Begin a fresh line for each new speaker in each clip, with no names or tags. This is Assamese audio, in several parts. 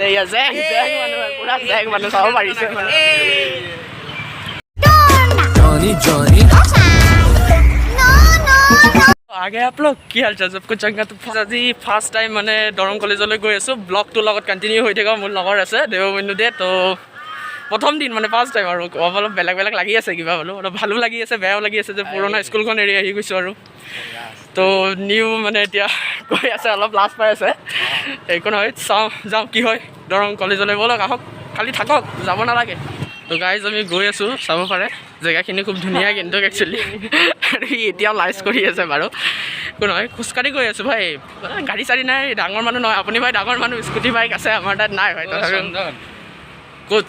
এয়া জেং জেং মানুহ, পুৰা জেং মানুহ চাব পাৰিছে মানে।
Johnny, Johnny.
আগে আপোনালোক কি হাল চাল, চবকো চংগা? তো আজি ফাৰ্ষ্ট টাইম মানে দৰং কলেজলৈ গৈ আছোঁ। ব্লগটোৰ লগত কণ্টিনিউ হৈ থাকক। মোৰ লগৰ আছে দেৱবন্ধু দে। তো প্ৰথম দিন মানে ফাৰ্ষ্ট টাইম আৰু অলপ অলপ বেলেগ বেলেগ লাগি আছে কিবা বোলো, অলপ ভালো লাগি আছে, বেয়াও লাগি আছে যে পুৰণা স্কুলখন এৰি আহি গৈছোঁ আৰু। তো নিউ মানে এতিয়া গৈ আছে, অলপ লাজ পাই আছে। একো নহয়, চাওঁ যাওঁ কি হয় দৰং কলেজলৈ। ব'লক, আহক, খালি থাকক, যাব নালাগে। তো গাইজ, আমি গৈ আছোঁ, চাব পাৰে জেগাখিনি খুব ধুনীয়া কিন্তু একচুৱেলি। আৰু সি এতিয়াও লাজ কৰি আছে। বাৰু একো নহয়, খোজকাঢ়ি গৈ আছোঁ ভাই, গাড়ী চাড়ী নাই। ডাঙৰ মানুহ নহয় আপুনি ভাই, ডাঙৰ মানুহ, স্কুটি বাইক আছে, আমাৰ তাত নাই ভাই। তথাপিও ক'ত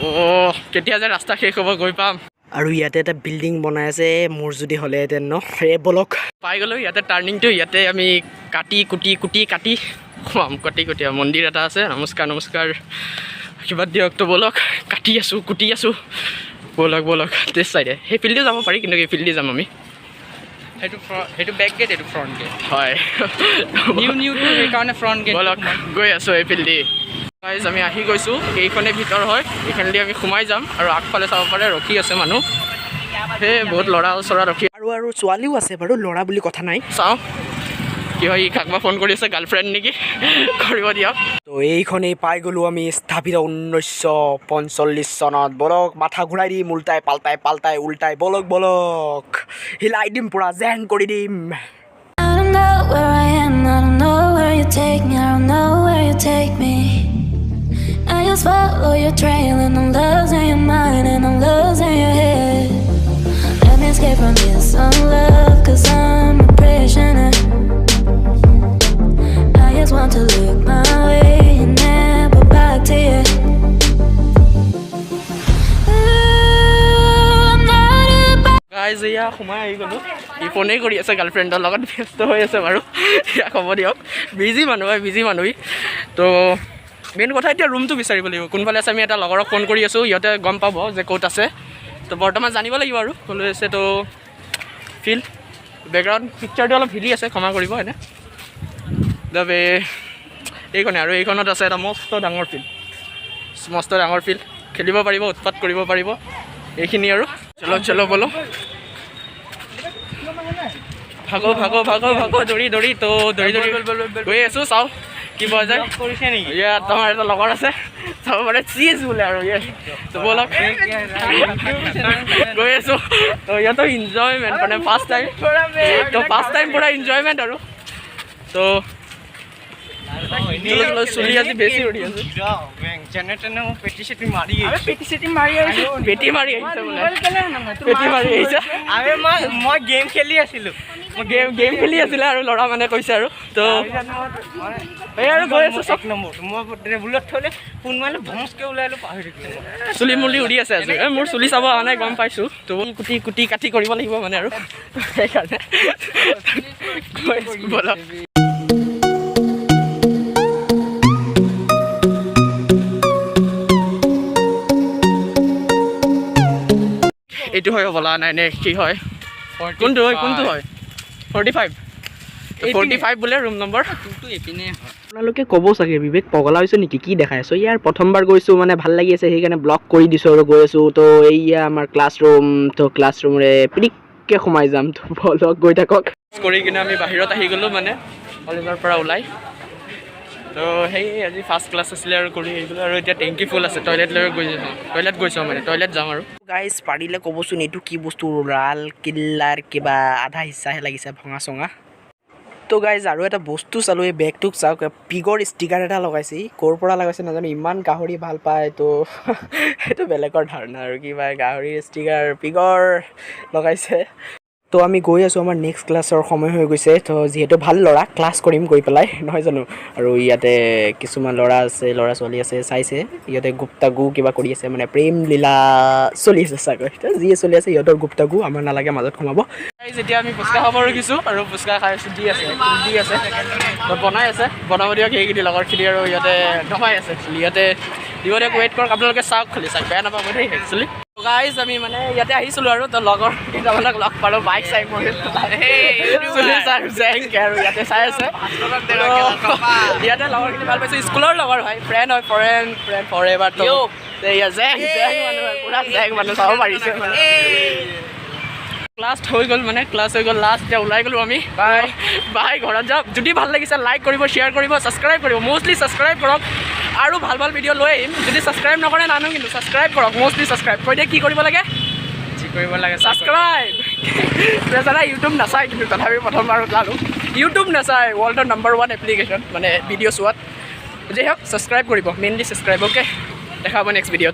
অ' কেতিয়া যে ৰাস্তা শেষ হ'ব, গৈ পাম।
আৰু ইয়াতে এটা বিল্ডিং বনাই আছে, মোৰ যদি হ'লেহেঁতেন ন। এই বলক।
পাই গ'লোঁ। ইয়াতে টাৰ্ণিংটো, ইয়াতে আমি কাটি কুটি কুটি কাটি সোমাম, কাটি কুটি। আৰু মন্দিৰ এটা আছে। নমস্কাৰ নমস্কাৰ, আশীৰ্বাদ দিয়ক। তো ব'লক, কাটি আছোঁ, কুটি আছোঁ, ব'লক ব'লক। টেষ্ট চাইডে সেই ফিল্ডে যাব পাৰি, কিন্তু এই ফিল্ডে যাম আমি।
সেইটো বেক গেট, এইটো ফ্ৰণ্ট গেট।
হয়।
নিউ নিউটো সেইকাৰণে ফ্ৰণ্ট গেট।
ব'লক, গৈ আছোঁ এই ফিল্ডে। গাইজ, আমি আহি গৈছোঁ। এইখনে ভিতৰ হয়, এইখনেদি আমি সোমাই যাম। আৰু আগফালে চাব পাৰে ৰখি আছে মানুহ, সেই বহুত ল'ৰা চৰা ৰখি
আৰু আৰু ছোৱালীও আছে বাৰু, ল'ৰা বুলি কথা নাই।
চাওঁ কি হয়। ই কাকবা ফোন কৰি আছে, গাৰ্লফ্ৰেণ্ড নেকি, কৰিব দিয়ক।
তো এইখনেই পাই গ'লোঁ আমি, স্থাপিত 1945 চনত। বলক, মাথা ঘূৰাই দিম, উল্টাই পাল্টাই পাল্টাই উল্টাই। বলক বলক, হিলাই দিম, পূৰা জেং কৰি দিম।
I don't know where I am, I don't know where you take me, I don't know where you take me. I just follow your trail and I'm losing your mind and I'm losing your head. Let me escape from this unlove, 'cause I'm a prisoner. I just want to look my way and never back to you. Ooh, I'm not about
guys, এয়া সোমাই আহি গ'লোঁ। ই ফোনেই কৰি আছে, গাৰ্লফ্ৰেণ্ডৰ লগত ব্যস্ত হৈ আছে। বাৰু ইয়াক হ'ব দিয়ক, বিজি মানুহ হয়, বিজি মানুহ ই। তো মেইন কথা, এতিয়া ৰুমটো বিচাৰিব লাগিব, কোনফালে আছে। আমি এটা লগৰক ফোন কৰি আছোঁ, সিহঁতে গম পাব যে ক'ত আছে। তো বৰ্তমান জানিব লাগিব আৰু ক'লৈ আছে। তো ফিল্ড বেকগ্ৰাউণ্ড পিকচাৰটো অলপ হিলি আছে, ক্ষমা কৰিব। হয়নে? এইখনে আৰু এইখনত আছে এটা মস্ত ডাঙৰ ফিল্ড, মস্ত ডাঙৰ ফিল্ড, খেলিব পাৰিব, উৎপাত কৰিব পাৰিব, এইখিনি আৰু। চলো চলো, বলো, ভাগো ভাগো ভাগো ভাগো, দৌৰি দৌৰি। তো দৌৰি দৌৰি গৈ আছোঁ, চাওঁ কি পোৱা যায়।
কৰিছে নেকি?
ইয়াত আমাৰ এটা লগৰ আছে, চাব পাৰে, চিজ বোলে আৰু ইয়াত। তো ব'লক, গৈ আছোঁ। তো ইয়াতো ইনজয়মেণ্ট মানে ফাৰ্ষ্ট টাইম, তো ফাৰ্ষ্ট টাইম পূৰা ইনজয়মেণ্ট আৰু। তো চুলি আজি বেছি উঠি আছে।
যেনে তেনে মোৰ পেটি চেটি মাৰি
পেটি চেটি মাৰি আহিছে, পেটি মাৰি আহিছে বোলে, পেটি মাৰি আহিছে।
আৰে মই গেম খেলি আছিলো।
গেম গেম খেলি আছিলে আৰু ল'ৰা মানে কৈছে আৰু। তো এই আৰু গৈ আছোঁ চব।
এক নম্বৰ মই টেবুলত থ'লে ফোন মাৰিলে ভমচকে ওলাই আহিলো, পাহৰি থাকিলো।
চুলি মুলি উৰি আছে আজি। এই মোৰ চুলি চাব অহা নাই, গম পাইছোঁ। তো কুটি কুটি কাটি কৰিব লাগিব মানে আৰু সেইকাৰণে গৈ আছোঁ, ব'লক। এইটো হয় হ'বলা, নাই নে কি হয়? কোনটো হয়, কোনটো হয়? 45, 45 বোলে ৰুম নম্বৰ।
এইপিনে হয়।
আপোনালোকে ক'ব চাগে, বিবেক পগলা হৈছে নেকি, কি দেখাই আছ ইয়াৰ? প্ৰথমবাৰ গৈছোঁ মানে ভাল লাগি আছে, সেইকাৰণে ব্লগ কৰি দিছোঁ আৰু গৈ আছোঁ। তো এইয়া আমাৰ ক্লাছৰুম। তো ক্লাছৰুমৰে পিটিককৈ সোমাই যাম। তো বলক, গৈ থাকক।
কৰি কিনে আমি বাহিৰত আহি গ'লোঁ মানে কলেজৰ পৰা ওলাই। তো সেই আজি ফাৰ্ষ্ট ক্লাছ আছিলে আৰু কৰি আহি গ'লোঁ। আৰু এতিয়া টেংকি ফুল আছে, টয়লেট লৈ গৈছোঁ, টয়লেট গৈছোঁ মানে টয়লেট যাম আৰু।
গাইজ, পাৰিলে ক'বচোন এইটো কি বস্তু? লাল কিল্লাৰ কিবা আধা হিচ্ছাহে লাগিছে, ভঙা চঙা। তো গাইজ, আৰু এটা বস্তু চালোঁ, এই বেগটোক চাওক, পিগৰ ষ্টিকাৰ এটা লগাইছে। ই ক'ৰ পৰা লগাইছে নাজানো, ইমান গাহৰি ভাল পায়। তো সেইটো বেলেগৰ ধাৰণা আৰু, কিবা গাহৰিৰ ষ্টিকাৰ পিগৰ লগাইছে। তো আমি গৈ আছোঁ, আমাৰ নেক্সট ক্লাছৰ সময় হৈ গৈছে। তো যিহেতু ভাল ল'ৰা, ক্লাছ কৰিম গৈ পেলাই, নহয় জানো? আৰু ইয়াতে কিছুমান ল'ৰা আছে, ল'ৰা ছোৱালী আছে, চাইছে। ইয়াতে গুপ্তাগু কিবা কৰি আছে, মানে প্ৰেম লীলা চলি আছে চাগৈ। তো যিয়ে চলি আছে সিহঁতৰ গুপ্তাগু, আমাৰ নালাগে মাজত সোমাব।
যেতিয়া আমি ফুচকা খাব ৰখিছোঁ আৰু ফুচকা খাই আছোঁ, দি আছে দি আছে, তো বনাই আছে, বনাব দিয়ক সেইখিনি লগৰখিনি। আৰু ইয়াতে নমাই আছে একচুৱেলি, ইয়াতে দিব দিয়ক, ৱেইট কৰক আপোনালোকে, চাওক খালি, চাওক, বেয়া নাপাব দেই একচুৱেলি। গাইজ, আমি মানে ইয়াতে আহিছিলোঁ আৰু তো লগৰ কেইটামানক লগ পালোঁ, বাইক চাইক বহি সুনীল ছাৰ, জেং আৰু ইয়াতে চাই আছে। তো ইয়াতে লগৰখিনি ভাল পাইছোঁ, স্কুলৰ লগৰ হয়, ফ্ৰেণ্ড হয়, ফ্ৰেণ্ড ফ্ৰেণ্ড ফৰ এভাৰ। তো এয়া জেং জেং মানুহ হয়, পূৰা জেং মানুহ চাব পাৰিছে। মানে ক্লাছ হৈ গ'ল, মানে ক্লাছ হৈ গ'ল লাষ্ট, এতিয়া ওলাই গ'লোঁ আমি। বাই বাই, ঘৰত যাওক। যদি ভাল লাগিছে লাইক কৰিব, শ্বেয়াৰ কৰিব, ছাবস্ক্ৰাইব কৰিব, মষ্টলি ছাবস্ক্ৰাইব কৰক আৰু ভাল ভাল ভিডিঅ' লৈ আহিম। যদি ছাবস্ক্ৰাইব নকৰে নানো, কিন্তু ছাবস্ক্ৰাইব কৰক, মষ্টলি ছাবস্ক্ৰাইব। কৈ দিয়ে কি কৰিব লাগে?
যি কৰিব লাগে।
ছাবস্ক্ৰাইব। জানা, ইউটিউব নাচায়, কিন্তু তথাপি প্ৰথমবাৰ ওলালোঁ। ইউটিউব নাচায়, ৱৰ্ল্ডৰ নম্বৰ 1 এপ্লিকেশ্যন মানে ভিডিঅ' চোৱাত। যি হওক, ছাবস্ক্ৰাইব কৰিব, মেইনলি ছাবস্ক্ৰাইব। অ'কে, দেখা হ'ব নেক্সট ভিডিঅ'ত।